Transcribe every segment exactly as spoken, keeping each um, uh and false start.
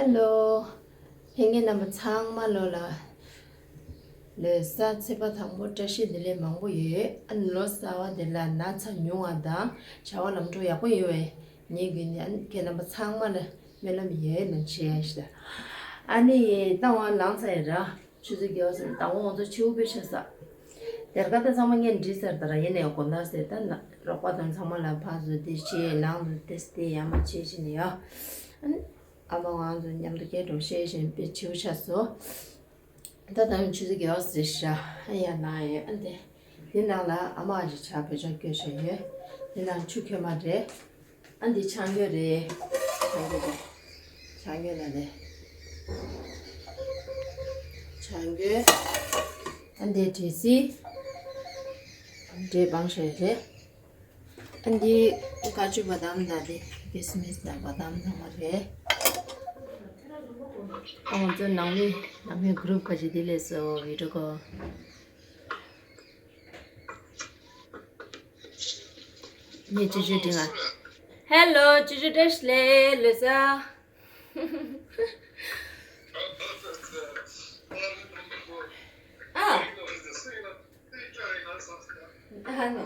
ཧེ་ལོ། ལྷན་རྒྱས་རྣམ་པ་ཚང་མ་ལོ་ལ། ལོ་གསར་ཚེས་པ་དང་པོ་བཀྲ་ཤིས་བདེ་ལེགས་མང་པོ་ཡོད། ཨ་ནི་ལོ་གསར་བ་དེ་ལ་ན་ཚ་ཉུང་བ་དང་བྱ་བ་ལམ་འགྲོ་ཡག་པོ་ཡོང་བའི་ངེད་ཀྱི་ནི་ཨ་ནི་ཁྱེད་རྣམ་པ་ཚང་མ་ལ་སྨོན་ལམ་ཡོད་ལ་བྱེད་ཡ་ཞིག་ལ། ཨ་ནི་ད་ང་ལངས་ཚར་ཡ་ར། ཆུ་ཚོད་བརྒྱད་པ་ཟིན་དང་པོ་ང་ཚོ་ཆུ་བོ་དཔེ་ཆ་ས། དེར་ཀ་ད་ཚང་མ་ངས་འདྲི་ཚར་ད་ར། ཡིན་ནའི་དགོང་དག་ཟེར་ད་ན་རོགས་པ་དང་ཚང་མ་ལ་ཕར་ཚུར་དེ་བྱེད་ནང་དུ་དེ་སྟེ་ཡ་མ་བྱེད་བྱེད་ནི་ཡ། ཨ་ནི་ཨ་མ་ང་ཚོ་མཉམ་དུ་སྐད་འགྲོ་བཤད་བཞིན་དཔེ་ཆེའུ་ཆགས་སོ། ད་ད་ཆུ་ཚོད་བརྒྱད་པ་ཟེར་ཤ་ཨ་ཡ་ན་ཡོད་ཨ་འདི། འདི་ནང་ལ་ཨ་མ་ཨ་ཅེ་ཇ་བོད་ཇ་སྐྱོར་བྱས་ཡོད། འདི་ནང་ཆུ་ཁོལ་མ་རེད། ཨ་འདི་ཆང་སྐྱོར་རེད། ཆང་སྐྱོར་རེད། ཆང་སྐྱོར་ལ་རེད། ཆང་སྐྱོར། ཨ་འདི་འབྲས་སིལ། འབྲས་སྤང་ཞོ་རེད། ཨ་འདི་ཀ་ཅུ་བ་དམ་དང་འདི་ཀི་སི་མིས་དང་བ་དམ་ཚང་མ་རེད། ཨ་ང་ཚོ་ནང་མི་ནང་མི་གུ་རུབ་ཁ་ཅིག་འདི་ལས་སོ་བི་ཌི་ཡོ་ཀོལ། ངས་ཅི་ཅི་དྲི་ང་། ཧེ་ལོ། ཅི་ཅི་བཀྲ་ཤིས་བདེ་ལེགས་ལོ་གསར། ཨ། ཨ་ནི།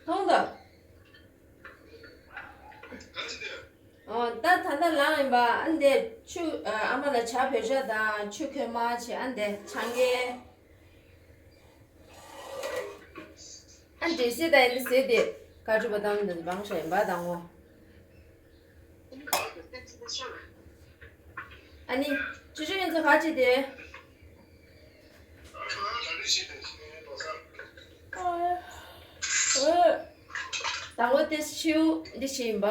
མཐོང་དང་། ཨོ། ད་ད་ལྟ་ལངས་ཡིན་པ། ཨ་འདི་ཆུ་ཨ་མ་ལ་ཇ་བོད་ཇ་དང་ཆུ་ཁོལ་མ་བྱས། ཨ་འདི་ཆང་ཀེ། ཨ་འདྲེ་སྲིད་ད་ཡིན་ཟེར་ཏེ་ཀ་ཅུ་བ་དམ་འདི་འབངས་ཤ་ཡིན་པ་དང་ངོ་། ཨ་ནི་ཅི་ཅི་ཡིན་ཚོ་ག་ཅི་དེ། དང་པོ་དེ་ཤིའུ་འདི་ཞིག་ཡིན་པ།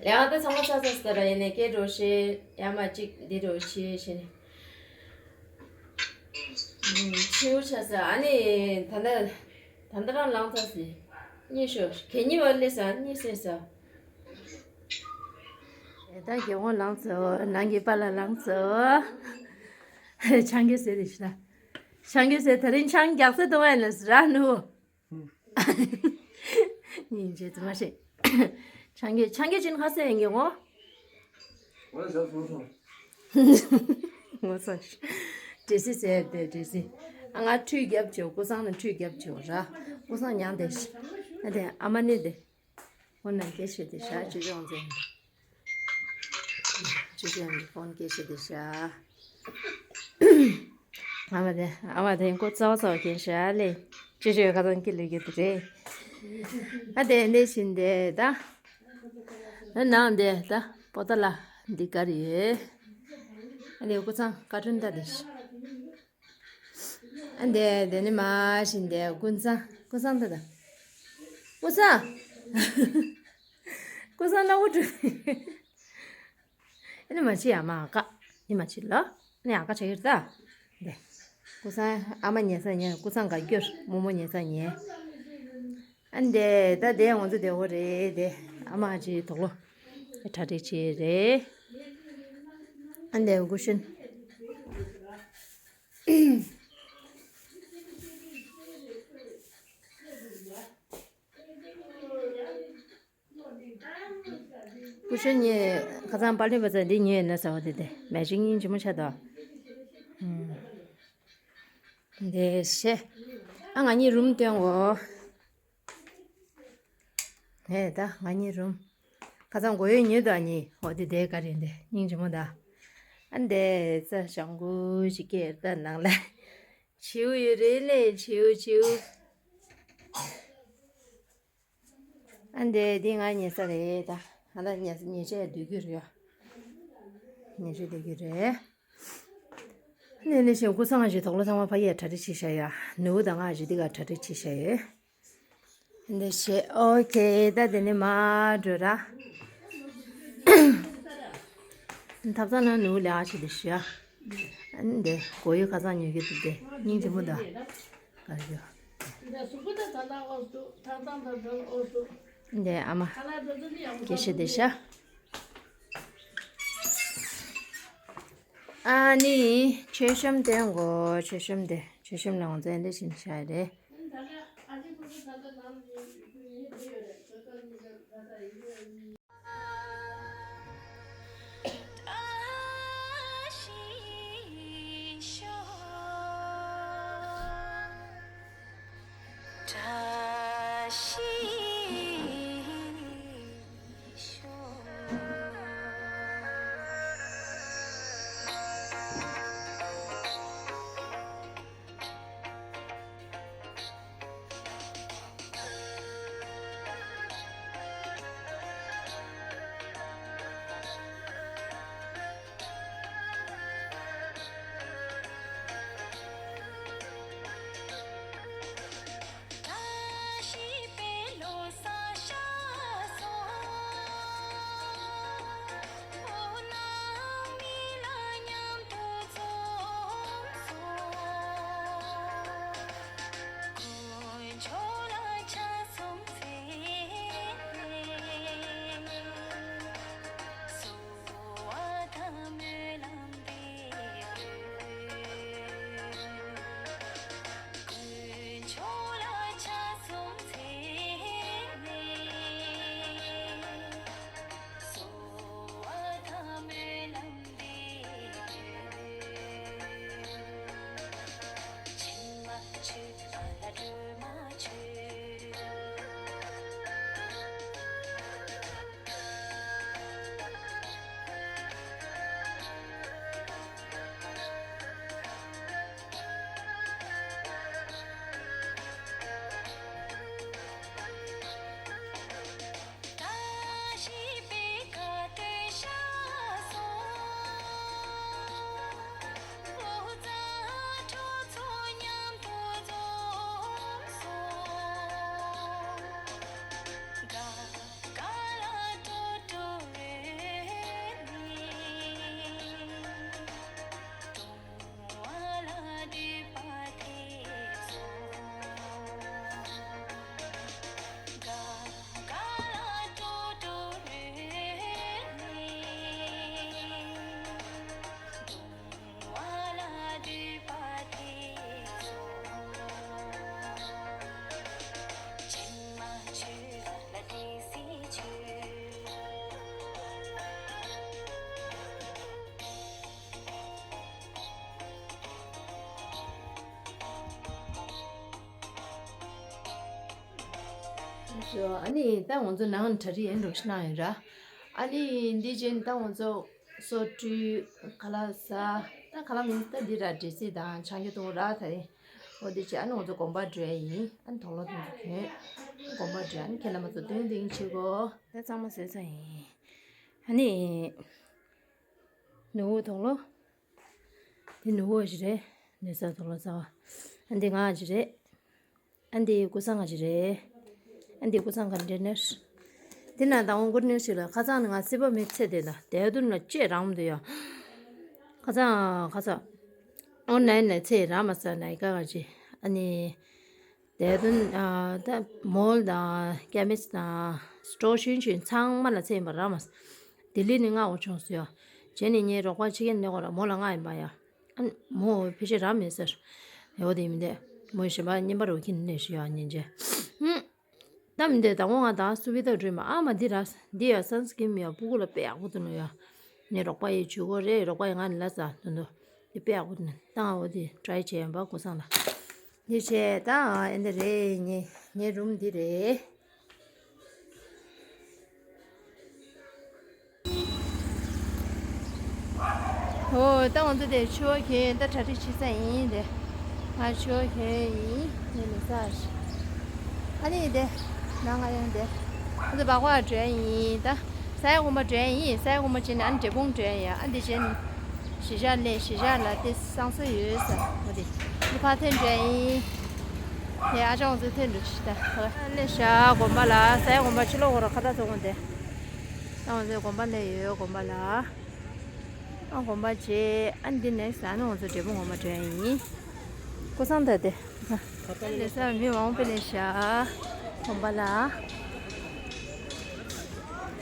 ལས་ཀ་ད་ཚང་མ་ཚར་ཚར་ཟེར་ར། ཡིན་ནའི་སྐད་འགྲོ་ཤེས་ཡ་མ་གཅིག་འདི་འགྲོ་ཤེས་ཤེས་ནས། ཤིའུ་ཆ་ས་ཨ་ནི་ད་ལྟ་ད་ལྟ་རང་ལངས་ཚར་ཟེར། གཉིད་ཤོར་གད་སྙིགས་བ་ལས་ས་གཉིད་སད་ས། ད་རྒན་གོག་ལངས་སོ། ནང་གི་པཱ་ལགས་ལངས་སོ། ཆང་གི་ཟེར་དེ་ཤི་ལ། ཆང་གི་ཟེར་དེ་རིང་ཆང་རྒྱག་ས་དུ་བ་ལ་ཟེར་ར་ནུ། སྙིང་རྗེ་ཙི་མ་ཤེས། ཆང་གི་ཆང་གི་ཅིན་ཁ་སེ་ཡིན་གི་ངོ་། ངོ་སོ་ཤི། འདྲེ་སྲིད་ཟེར་དེ་འདྲེ་སྲིད། ཨ་ང་ཁྲུས་རྒྱབ་བྱེད་ཀུ་སང་ནི་ཁྲུས་རྒྱབ་བྱེད་ར། ཀུ་སང་མྱང་དེ་ཤི། ཨ་དེ་ཨ་མ་ནི་དེ། ཧོ་ན་སྐད་ཆ་དེ་ཤ་ཅི་ཅོང་ཙེ། ཅི་ཅོང་ཙེ་ཧོན་སྐད་ཆ་དེ་ཤ། ཨ་མ་དེ་ཨ་མ་དེ་ཀོ་ཙའོ་ཙའོ་ཁྱེན་ཤ་ལེ། ཅི་ཅོ་ཁ་ཚང་ཀི་ལུ་གི་དེ་རེད། ཨ་དེ་འདི་བཞིན་དེ་ད། ཨ་ནང་དེ་ད་པོ་ཏ་ལ་འདི་ག་རེ་ཡོད། ཨ་དེ་ཀུ་ཚང་ཀ་ཊུན་ད་དེ་ཤ། ཨ་འདས་དེ་ནི་མ་བཞིན་དེ་ཀུན་བཟང་ཀུན་བཟང་ད་ད། ཀུན་བཟང་། ཀུན་བཟང་ན་འུ་ཀྲུ། ཨ་ནི་མ་བྱེད་ཡ་མ་ཨ་ཀ་ནི་མ་བྱེད་ལ། ནི་ཨ་ཀ་བྱེད་ཀྱི་རེད་ད། དེ། ཀུན་བཟང་ཨ་མ་ཉལ་ས་ཉལ། ཀུན་བཟང་ག་སྐྱོར་རྨོ་མོ་ཉལ་ས་ཉལ། ཨ་འདས་ད་དེ་ང་ཚོ་བདེ་བོ་རེད་དེ། ཨ་མ་ཅིག་དོག་ལོ། གྲ་སྒྲིག་བྱེད་རེད། ཨ་འདས་ཀུ་ཤུན། ཀུ་ཤུ་ཉེ་ཁ་སང་པཱ་ལི་བ་ཚ་འདི་ཉེ་ན་ཟ་བ་དེ་དེ་མེ་ཅིག་སྙིང་རྗེ་མོ་ཆགས་འདུག་ཨུམ། དེ་ཤེ། ཨ་ང་གཉིས་རུམ་སྟོན་གོ། ཧེ་ད་ང་གཉིས་རུམ། ཁ་སང་གོ་ཡོད་ཉོས་དོ་ཨ་ནི་འོ་དེ་དེ་ག་རེ་འདི་སྙིང་རྗེ་མོ་ད། ཨ་འདི་ཚ་ཞང་གུ་ཞིག་སྐྱེར་ད་ནང་ལ། བྱིའུ་ཡོད་རེད་ལེ་བྱིའུ་བྱིའུ། ཨ་འདི་འདི་ང་ཉལ་ས་རེད་ད། ང་ད་ཉལ་ཉལ་ཆས་སྡོད་རྒྱུ་རེད། ཉལ་ཆས་སྡོད་རྒྱུ་རེད། ནས་ནས་ཞིང་ཀུ་སང་ཞིག་དོག་ལོ་ཚང་མ་ཕ་ཡིས་གྲ་སྒྲིག་བྱས་བཞག་ཡ། ནུ་བོ་དང་ང་ཞིག་འདི་ག་གྲ་སྒྲིག་བྱས་བཞག་ཡོད། འདི་བྱས་ཨོ་ཁེ་ད་དེ་ནས་མ་འགྲོ་ར། ཐབ་ཚང་ན་ནུ་བོ་ལས་ཨ་ཞིག་འདི་བྱས་ཡ། འདི་གོ་ཡོད་ཁ་སང་ཉོ་གི་འདུག་དེ་སྙིང་རྗེ་མོ་ད། ག་རེ་ཡོད། འདི་ཨ་མ། སྐད་ཆ་འདི་ཤ། ཨ་ནི་མཆོད་བཤམས་སྟོན་གོ། མཆོད་བཤམས་དེ་མཆོད་བཤམས་ལ་ང་ཚོ་འདི་བཞིན་བཞག་རེད། ཨ་ནི་ད་ང་ཚོ་ནང་གྲ་སྒྲིག་ཡིན་འགྲོ་ཤི་གནང་ཡོད་ར། ཨ་ནི་འདི་རྗེས་ད་ང་ཚོ་སོ་བཀྲུས་ཁ་ལག་ཟ། ད་ཁ་ལག་མིན་ད་འདི་ར་འདྲེ་སྲིན་དང་ཆང་ཁྱི་བཏུང་ར་ད་རེད། འོ་འདི་བྱས་ཨ་ནི་ང་ཚོ་དགོན་པ་འགྲོ་ཡ་ཡིན། ཨ་ནི་དོག་ལོ་དོན་ཚོ་གྱོན། དགོན་པ་འགྲོ་ཡ། ཨ་ནི་ཁྱེད་རྣམ་པ་ཚོ་སྟོན་སྟོན་བྱེད་གོ། ད་གཙང་མ་བཟོས་ཚར་ཡིན། ཨ་ནི་ནུ་བོ་དོག་ལོ། འདི་ནུ་བོ་ཞིག་རེད། ནུ་ས་དོག་ལོ་ཟ་བ། ཨ་འདི་ང་ཞིག་རེད། ཨ་འདི་ཀུ་སང་ང་ཞིག་རེད། ཨ་འདི་ཀུ་སང་ག་འདྲེ་ནེར། འདི་ན་དང་བོ་ཀུར་ནེར་ཞིག་ལ་ཁ་སང་ནི་ང་སྲིད་པ་མེད་ཚེ་དེ་ལ་དེ་དུ་ན་ཅེ་རང་མ་འདུག་ཡ། ཁ་སང་ཁ་སང་། ཨོན་ལན་ལ་ཚེ་རང་མ་ས་ན་ཡི་ག་ག་ཅི། ཨ་ནི། དེ་དུ་ཨ་ད་མོལ་དང་ཀེ་མིས་དང་སི་ཊོར་ཆུང་ཆུང་ཚང་མ་ལ་ཚེ་ཡིན་པ་རང་མ་ས། ལྡི་ལི་ནི་ང་འོ་ཆུང་སུ་ཡ། རྗེས་ནི་ངའི་རོགས་པ་ཆེ་གེ་ནི་གོ་ར་མོ་ལ་ང་ཡིན་པ་ཡ། ཨ་མོ་ཕལ་ཆེར་རང་མེད་ཟེར། ཡོད་དེ་མི་འདས། མོ་གཞན་པ་རྙིང་པ་རུ་ཁྱིམ་ནས་ཞུ་ཡ་ཉན་རྗེས། ཧུམ། ད་མི་འདས་ད་ངོ་ང་དང་སུ་བི་ད་འགྲོས་མ་ཨ་མ་འདི་ར་འདི་ཡ་སན་སི་ཀིམ་ཡ་སྤུ་གུ་ལ་དཔེ་ཡག་པོ་འདུག་ནོ་ཡ། ངའི་རོགས་པ་ཡི་ཇུས་གོ་རེད། རོགས་པ་ཡི་ང་ནི་ལ་ས་དུ་འདུག་འདི་དཔེ་ཡག་པོ་འདུག་ད་ང་འོ་དེ་ཊ་རའི་བྱས་ཡིན་པ་ཀུ་སང་ལ། འདི་བྱས་ད་ཨ་འདི་རེད། ངའི་ངའི་རུམ་འདི་རེད། ཨོ་ད་ང་ཚོ་དེ་ཕྱུ་པ་གྱོན་ད་གྲ་སྒྲིག་བྱེད་ས་ཡིན་དེ། ང་ཕྱུ་པ་གྱོན་ཡིན་ངས་མི་ཟ་ཞིག་ཨ་ནི་དེ་ནང་ང་ཡང་དེ་ང་ཚོ་སྦག་སྦག་འགྲོ་ཡ་ཡིན་ད། ས་ཡ་དགོན་པ་འགྲོ་ཡ་ཡིན། ས་ཡ་དགོན་པ་བྱས་ནས་ཨ་ནི་འབྲས་སྤུངས་འགྲོ་ཡ་ཡིན། ཨ་འདི་བྱས་ནས་གཞིས་ཆགས་སླེབས། གཞིས་ཆགས་ལ་དེ་བསང་གསོལ་ཡོད་ས་ཨ་དེ་འདི་ཕར་ཐོན་འགྲོ་ཡ་ཡིན། དེ་ཨ་ཅག་ང་ཚོ་ཐོན་འགྲོ་ཤི་ད་ཧ་ལས་ཤག་དགོན་པ་ལ། ས་ཡ་དགོན་པ་ཕྱི་ལོགས་ཁོ་ར་ཁ་བཏགས་ཚོ་དགོན་དེ། ད་ང་ཚོའི་དགོན་པ་སླེབས་ཡོད། དགོན་པ་ལ། ཨ་དགོན་པ་རྗེས་ཨ་འདི་ནེག་སི་ཨ་ནི་ང་ཚོ་འབྲས་སྤུངས་དགོན་པ་འགྲོ་ཡ་ཡིན། ཀུ་སང་ད་དེ། ལས་ས་མི་མང་པོ་སླེབས་ཤག་དགོན་པ་ལ།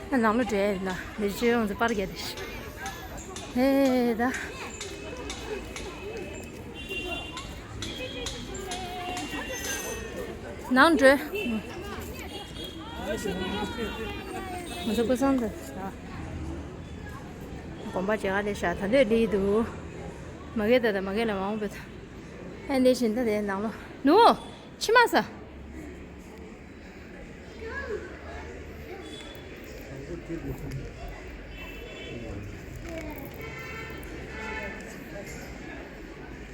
ཨ་ནང་ལོགས་འགྲོ་ཡ་ཡིན་ན་ལས་བྱེད་ང་ཚོ་པར་རྒྱག་དེ་ཤི། ཧེ་ད། ནང་འགྲོ། ང་ཚོ་ཀུ་སང་དུ། དགོན་པ་མཇལ་ཁ་སླེབས་ཤག་ད་འདོད་སླེབས་འདུག་མ་གི་ད་ད་མ་གི་ལ་མང་པོ་ད། ཨ་འདི་བཞིན་ད་དེ་ནང་ལོགས་ནུ། ཕྱི་མ་ས།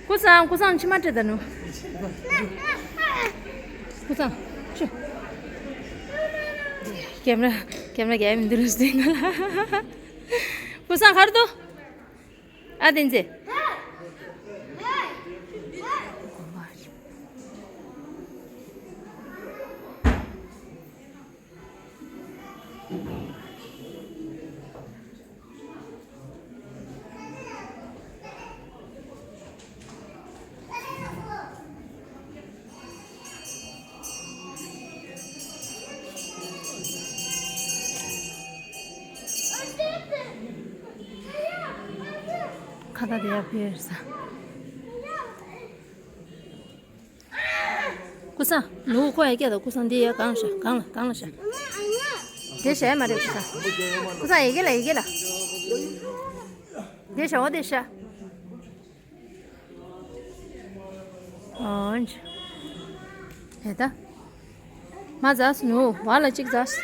ཀུ་སང་། ཀུ་སང་ཕྱི་མ་སྤྲད་ད་ནུ། ཀུ་སང་། ཕྱི། ཀེམ་ར་ཀེམ་ར་རྒྱག་མི་འདུག་ལུས་ཏེ་ང་ལ། ཀུ་སང་གར་འདུག་ཨ་བསྟན་འཛིན། ཁ་ད་དེ་ཡ་ཕེར་ས། ཀུ་སང་། ལུག་ཁོ་ཡ་སྐད་དང་ཀུ་སང་འདི་ཡ་གང་ཤ་གང་ལ་གང་ལ་ཤ། དེ་ཤ་ཡ་མ་རེད་ཀུ་སང་། ཀུ་སང་ཡི་གེ་ལ་ཡི་གེ་ལ། དེ་ཤ་འོ་དེ་ཤ། ཨོན། ཧེ་ད། མ་ཛ་སི་ནུ་བ་ལ་གཅིག་ཛ་སི།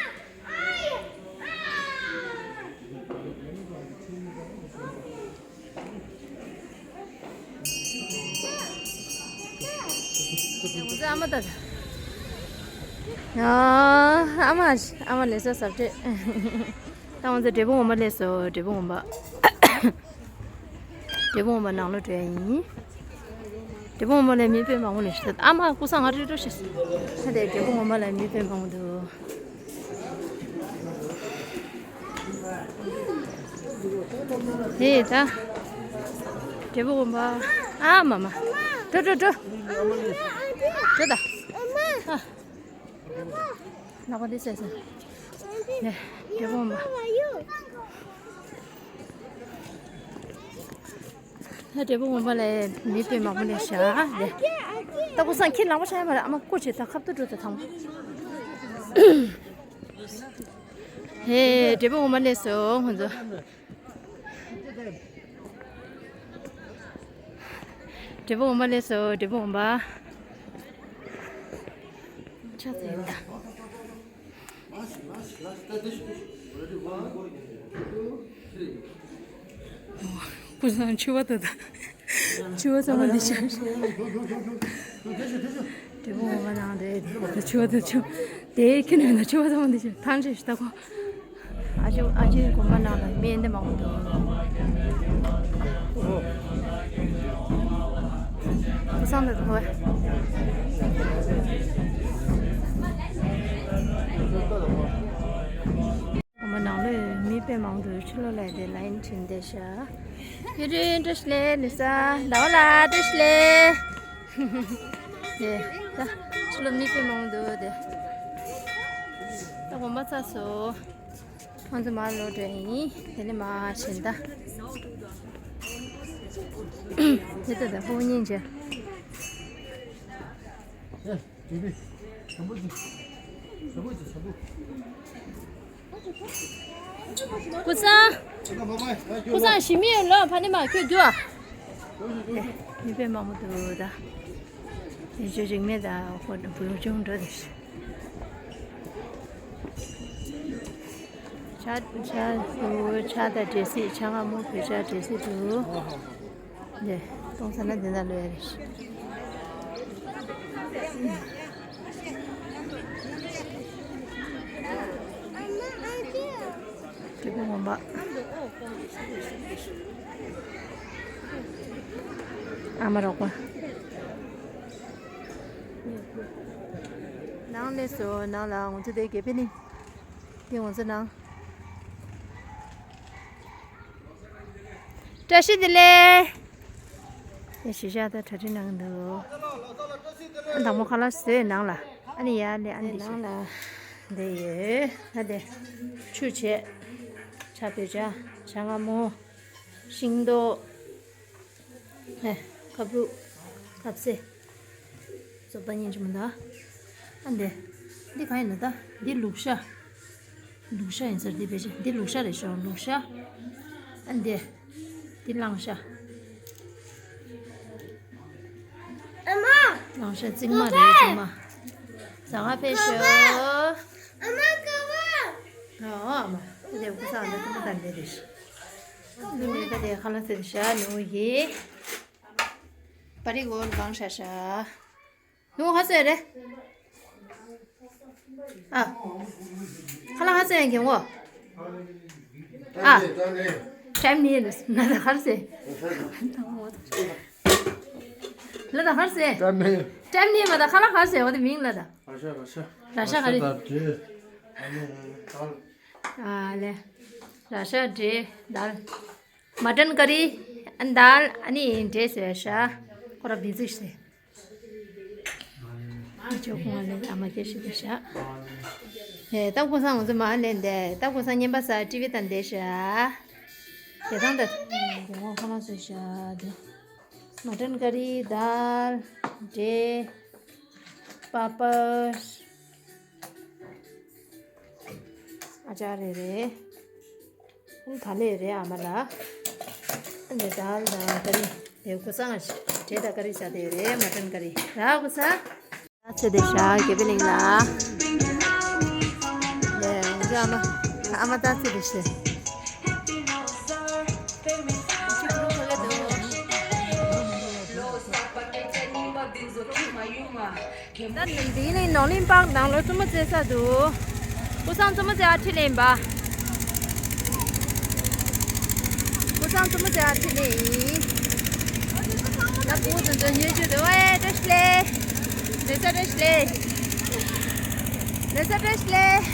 ཨ་མ་ད། ཨ་མ་ཨ་མ་ལས་ས་ཟབ་ཁྲེ། ད་ང་ཚོ་འབྲས་སྤུངས་དགོན་པ་སླེབས་སོང་། འབྲས་སྤུངས་དགོན་པ། འབྲས་སྤུངས་དགོན་པ་ནང་ལོགས་འགྲོ་ཡ་ཡིན། འབྲས་སྤུངས་དགོན་པ་ལ་མི་དཔེ་མང་པོ་སླེབས་ཤག་ཨ་མ་ཀུ་སང་ང་རི་རོ་ཤི། ད་དེ་འབྲས་སྤུངས་དགོན་པ་ལ་མི་དཔེ་མང་པོ་འདུག་དེ་ད། འབྲས་སྤུངས་དགོན་པ། ཨ་མ་མ། འགྲོ་འགྲོ་འགྲོ། འགྲོ་ད། ཨ། ལག་པ་འདི་བཙལ་ས། ནས་འབྲས་སྤུངས་དགོན་པ། ད་འབྲས་སྤུངས་དགོན་པ་ལ་མི་དཔེ་མང་པོ་སླེབས་ཤག་ལས། ད་ཀུ་སང་ཁྱེད་ལག་པ་ཤ་ཡ་མ་རེད། ཨ་མ་སྐུ་མཁྱེན། ད་ཁ་བཏུད་འགྲོ་ད་དང་པོ། ཧེ་འབྲས་སྤུངས་དགོན་པ་སླེབས་སོང་ང་ཚོ། འབྲས་སྤུངས་དགོན་པ་སླེབས་སོང་། འབྲས་སྤུངས་དགོན་པ། ཆ་ཚང་ཡིན་ད། ཀུན་བཟང་ཕྱུ་པ་དང་། ཕྱུ་པ་ཚང་མ་འདི་བྱས། དེ་བོ་ངོ་མ་ནང་རེད། ཕྱུ་པ་དང་ཕྱུ། དེ་ཁྱོད་ནས་ན་ཕྱུ་པ་ཚང་མ་འདི་བྱས། ཐང་ཆད་ཤི་ད་ཁོ། ཨ་ཅེ་ཨ་ཅེ་དགོན་པ་ནང་ལ་མི་འདི་མང་པོ་འདུག་ཀུན་བཟང་དང་ཐོ། དགོན་པ་ནང་ལོགས་མི་དཔེ་མང་འདུག་ཕྱི་ལོགས་ལ་དེ་ལ་ཡིན་ཕྱིན་བསྡད་ཤག་ཡུ་རིན་བཀྲ་ཤིས་བདེ་ལེགས། ནི་ས་ཟླ་བ་ལགས་བཀྲ་ཤིས་བདེ་ལེགས། དེ་ད་ཕྱི་ལོགས་མི་དཔེ་མང་འདུག་དེ་ད་དགོན་པ་ཚར་སོང་། ཁོང་ཚོ་མར་ལོག་འགྲོ་ཡིན། དེ་ནས་མར་ཕྱིན་ད། དེ་ད་ད་ཕོ་བོ་གཉིས་བྱས། ཀུན་བཟང་། ཀུན་བཟང་ཞི་མི་ཡོད་ལོ་ཕ་ནི་མ་ཁྱོད་འདུག་ཨ། མི་དཔེ་མང་པོ་འདུག་ད། དེ་ཆོས་རིག་གནས་དང་ཁོ་བུ་ཆུང་འགྲོ་དེ། ཆ་ཆ་དུ་ཆ་དང་འབྲས་སིལ་ཆ་སྔ་མོ་བོད་ཆ་འབྲས་སིལ་དུ། འདི་གཏོང་ས་ན་འདི་ན་ལོས་རེད། དྲིལ་བུ་ངོམ་པ། ཨ་མ་རོགས་པ། ནང་ལས་སོ་ནང་ལ་ང་ཚོ་དེ་དགེ་འཕེལ་གླིང་། དེ་ང་ཚོ་ནང་། བཀྲ་ཤིས་བདེ་ལེགས། དེ་གཞིས་ཆགས་དང་གྲ་སྒྲིག་གནང་གི་འདུག་ཨ་དང་པོ་ཁ་ལག་བཟོས་ནང་ལ། ཨ་ནི་ཡར་ལས་ཨ་ནི་ནང་ལ་འདི་ཡོད། ཨ་དེ་ཆུ་བྱས། ཇ་བོད་ཇ། ཇ་མངར་མོ། ཤིང་ཏོག་ཨེ། ཁབ་རུ། ཁབ་སེ། བཙོག་པ་ཉིན་ཅི་མ་ད། ཨ་འདི། འདི་ག་ཡིན་ན་ད། འདི་ལུག་ཤ། ལུག་ཤ་ཡིན་ཟེར་འདི་བེད་ཅེ། འདི་ལུག་ཤ་རེད་ཤོག་ལུག་ཤ། ཨ་འདི། འདི་གླང་ཤ། ཨ་མ། གླང་ཤ་བཙིགས་མ་རེད་བཙིགས་མ། ཟ་ཁ་ཕེབས་ཤོག་ཨ་མ་ཀ་བ། ཨ་མ། འདི་ཀུ་སང་འདི་ཀུ་མ་ད་འདི་རེད། ནུ་མེ་ད་དེ་ཁ་ལ་ཟེར་ཤ་ནུ་ཡེ། པ་རིག་འོར་གང་ཤ་ཤ། ནུ་ཧ་ཟེར་རེ། ཨ། ཁ་ལ་ཧ་ཟེར་ཡང་གྱོང་འོ། ཨ། ཀྲམ་ནི་ན་ད་ཧར་ཟེར། ལ་ད་ཧར་ཟེར། ཀྲམ་ནི། ཀྲམ་ནི་མ་ད་ཁ་ལ་ཧར་ཟེར་འོ་དེ་མིང་ལ་ད། ར་ཤ་ར་ཤ། ར་ཤ་ག་རེ། ར་ཤ་ད་དེ། ཨ་ནི་ད། ཨ་ལེ། ར་ཤ་འབྲས་དལ། མ་ཊན་ཀ་རི། ཨ་ནི་དལ། ཨ་ནི་འབྲས་ཟེར་ཤ། ཁོ་ར་བི་ཛི་ཟེར། ཨ་ཅོ་ཁོང་ལ་ཨ་མ་སྐད་ཤི་དེ་ཤ། ཨེ་ཏབ་ཁོ་སང་ང་ཚོ་མ་ལེན་དེ་ཏབ་ཁོ་སང་ཉན་པ་ས་ཊི་ཝི་དང་དེ་ཤ། དེ་དང་ད། དེ་ཁོང་ཁོ་ན་ཟེར་ཤ་དེ། མ་ཊན་ཀ་རི་དལ། འབྲས། པ་པར། ཨ་ཅག་རེ་རེ། ཨ་ནི་ད་ལེ་རེ་ཨ་མ་ལ། ཨ་ནི་དལ་དང་ཀ་རི། དེ་ཀུ་སང་ཨ་ཅག་འབྲས་དང་ཀ་རི་ཟ་དེ་རེ་མ་ཊན་ཀ་རི། ར་ཀུ་སང་། ད་ཚེ་བདེ་ཤ་དགེ་བའི་གླིང་ལ། ལེ་ཨ་མ། ཨ་མ་ད་ཚེ་བདེ་ཤ། ད་འདི་ནི་ནོར་གླིང་པཱརྐ་ནང་ལོ་རྩེད་མོ་རྩེ་ས་འདུག་ཀུ་སང་རྩེད་མོ་རྩེ་ཨ་ཁྲིད་ལེན་པ། ཀུ་སང་རྩེད་མོ་རྩེ་ཨ་ཁྲིད་ལེན་ཡིན། ད་བུ་དེ་ཚོ་ཉོས་རྒྱུ་འདུག་ཨེ་བཀྲ་ཤིས་བདེ་ལེགས། ལེ་ས་བཀྲ་ཤིས་བདེ་ལེགས། ལེ་ས་བཀྲ་ཤིས་བདེ་ལེགས།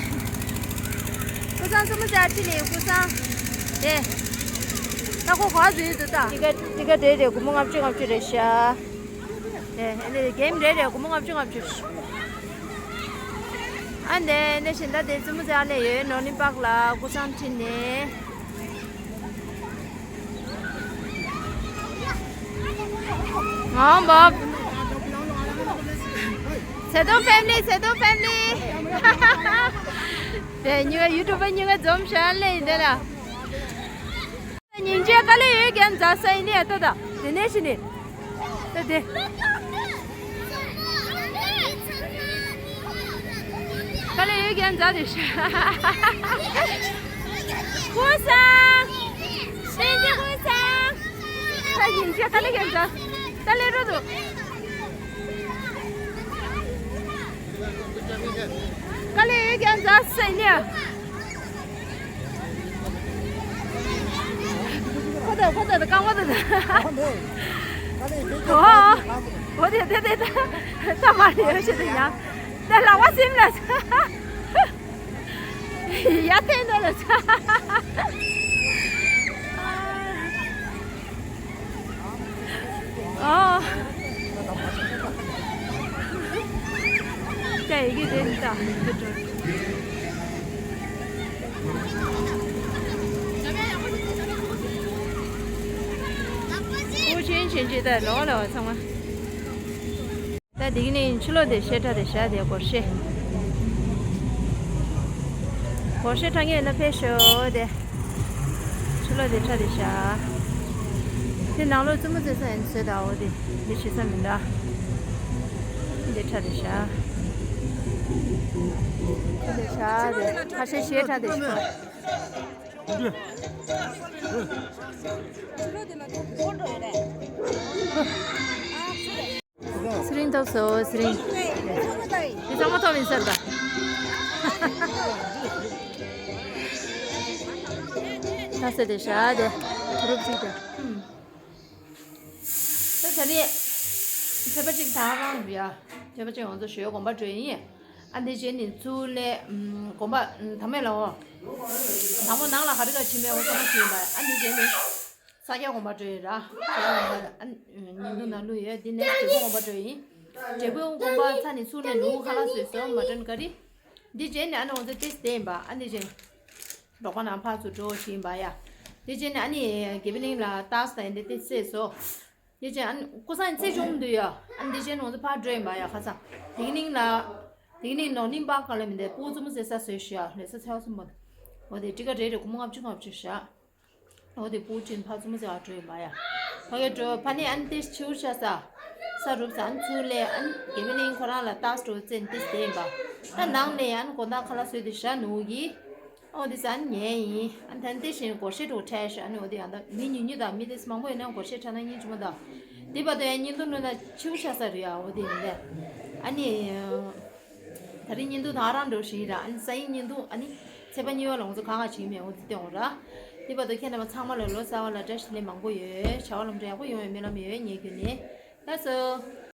ཀུ་སང་རྩེད་མོ་རྩེ་ཨ་ཁྲིད་ལེན་ཡིན་ཀུ་སང་། དེ། ད་ཁོ་ག་ཟེར་འདུག་ད། ཏི་ཀ་ཏི་ཀ་རེ་རེ་སྒོར་མོ་ལྔ་བཅུ་ལྔ་བཅུ་རེད་ཤག་དེ་ཨ་ནི་གེམ་རེ་རེ་སྒོར་མོ་ལྔ་བཅུ་ལྔ་བཅུ། ཨ་འདི་ནས་བཞིན་ད་དེ་རྩེད་མོ་རྩེ་ཨ་ལེ་ཡོད་ནོར་གླིང་པཱརྐ་ལ་ཀུ་སང་ཁྲིད་ནས། ང་འབབ། ཚེ་དོན་ཕེ་མི་ལི་ཚེ་དོན་ཕེ་མི་ལི། དེ་གཉིས་ཀ་ཡུ་ཊུབ་པ་གཉིས་ཀ་འཛོམས་ཤག་ཨ་ལེ་ཡིན་དེ་ལ། སྙིང་རྗེ་དཀའ་ལས་ཡོད་ཀྱང་མཛའ་ས་ཡིན་ནི་ཨ་ཏོ་ད། དེ་ནས་ཤི་ནི། ད་དེ། དཀའ་ལས་ཡོད་ཀྱང་མཛའ་དེ་ཤ། ཧུ་སང་། སེང་གེ་ཧུ་སང་། ད་ཡིན་ཤ་དཀའ་ལས་ཀྱང་མཛའ། དཀའ་ལས་རོ་དུ། དཀའ་ལས་ཡོད་ཀྱང་མཛའ་སེང་གེ། ཁོ་ད་ཁོ་ད་ད་རྐང་པ་ད་ད། ཨོ། ཨོ་དེ་དེ་དེ་ད་ད་མ་རེད་ཡོད་ཤེས་དེ་ཡང་། ད་ལག་པ་སེམས་ལ། ཡ་ཐེན་ད་ལ། ཨོ། ད་ཡི་གེ་དེ་ད། ཨོ་ཆེན་ཆེན་ཆེ་ད་ལོ་ལོ་ཚང་མ། ད་དེ་གི་ནི་ཕྱི་ལོགས་དེ་བཤད་གྲྭ་དེ་བཞག་དེ་སྒོར་གཞས། སྒོར་གཞས་འཁྲབ་མཁན་ཡོད་ན་ཕེབས་ཤོག་དེ། ཕྱི་ལོགས་དེ་གྲྭ་དེ་བཞག་དེ་ནང་ལོགས་རྩེད་མོ་རྩེ་ས་ཡིན་བཟོས་དང་འོ་དེ་འདི་བྱེད་ས་མི་འདྲ། འདི་གྲྭ་དེ་བཞག་དེ་བཞག་དེ་ཁ་ཤས་གཞས་གྲྭ་དེ་བཞག་ཚེ་རིང་ཐོབ་སོང་། ཚེ་རིང་། དེ་ཚང་མ་ཐོབ་ཡིན་ཟེར་ད། ད་ཟེར་དེ་བཞག་དེ་གུ་རུབ་ཅིག་དེ། ད་ད་རེས་ཚེས་པ་གཅིག་ད་རང་རེད་ཡ། ཚེས་པ་གཅིག་ང་ཚོ་ཞོལ་དགོན་པ་འགྲོ་ཡིན། ཨ་འདི་རྗེས་ནི་ཚུར་ལས་དགོན་པ་དང་མེད་ལ་འོ། དང་པོ་ནང་ལ་ག་རེ་ག་ཕྱིན་པའི་འོ་ཚང་མ་ཕྱིན་པ་ཨ་འདི་རྗེས་ནི། ས་སྐྱ་དགོན་པ་འགྲོ་ཡིན་ར། ས་སྐྱ་དགོན་པ་ཨ་ཉིན་ཐོ་ནང་ལུས་ཡོད། འདི་ནས་འབྲས་སྤུངས་དགོན་པ་འགྲོ་ཡིན། འབྲས་སྤུངས་དགོན་པ་ཚ་ནི་ཚུར་ནས་ལུང་ཁ་ལག་བཟོས་སོ་མ་དྲན་ག་རེ། འདི་རྗེས་ནས་ཨ་ནི་འོ་ཚོ་ཏེས་བསྡད་ཡིན་པ་ཨ་འདི་རྗེས། རོགས་པ་ནང་ཕར་ཚུར་འགྲོ་བཞིན་པ་ཡ། འདི་རྗེས་ནས་ཨ་ནི་དགེ་འཕེལ་གླིང་ལ་ཏཱས་དང་འདི་ཏེས་བསྡད་སོ། འདི་རྗེས་ཨ་ནི་ཀོ་སང་ཚེ་ཆུང་འདུག་ཡ། ཨ་འདི་རྗེས་ནས་འོ་ཚོ་ཕར་འགྲོ་ཡིན་པ་ཡ་ཁ་སང་། དེ་གི་ནིང་ལ། དེ་གི་ནིང་ནོ་ནིང་པ་ག་ལ་མི་འདས་སྤུ་གུ་རྩེད་མོ་རྩེ་ས་བཟོས་ཤག་ལས་ས་ཚེ་བ་གསུམ་པ། འོ་དེ་ཊི་ཀ་རེད་རེད་སྒོར་མོ་ལྔ་བཅུ་ལྔ་བཅུ་བཞག་འོ་དེ་སྤུ་ཅིན་ཕ་ཚོ་མོ་ཚེ་ཨ་འགྲོ་ཡིན་པ་ཡ། ཕ་གི་འགྲོ་ཕ་ནི་ཨན་ཏེ་ཆིའུ་ཤ་ས། ས་རུབ་ས་ཨན་ཚུར་ལས་ཨན་དགེ་བའི་གླིང་ཁོ་རང་ལ་ཏཱས་འགྲོ་བཙན་ཏེ་བསྡད་ཡིན་པ། ད་ནང་ནས་ཨན་དགོང་དག་ཁ་ལག་བཟོས་ཏེ་བཞག་ནུ་གི། འོ་དེ་ས་ཨན་ཉལ་ཡིན། ཨན་ད་ཨན་ཏེ་བཞིན་སྒོར་གཞས་འགྲོ་ཁྲལ་ཤ་ཨ་ནི་འོ་དེ་ཡང་ད་མི་ཉུང་ཉུང་དང་མི་དེ་མང་པོ་ཡིན་ན་སྒོར་གཞས་ཁྲལ་ན་སྙིང་རྗེ་མོ་དང་། དེ་བར་དུ་ཡང་བརྙན་ཐུང་ནོ་ན་ཆིའུ་ཤ་ས་རུ་ཡ་འོ་དེ་ཡིན་ལས། ཨ་ནི། ད་རིང་བརྙན་ཐུང་དང་རང་འགྲོ་བཞིན་ར་ཨ་ནི་ས་ཡིན་བརྙན་ཐུང་ཨ་ནི་ཚེས་པ་གཉིས་པ་ལ་ང་ཚོ་གང་ག་བྱིན་མེད་འོ་དེ་སྟོན་འོ་ར། དེ་བར་དུ་ཁྱེད་རྣམ་པ་ཚང་མ་ལ་ལོ་གསར་བ་ལ་བཀྲ་ཤིས་བདེ་ལེགས་མང་པོ་ཡོད། བྱ་བ་ལམ་འགྲོ་ཡག་པོ་ཡོང་བའི་སྨོན་ལམ་ཡོད་ངའི་བརྒྱུད་ནས། ལགས་སོ།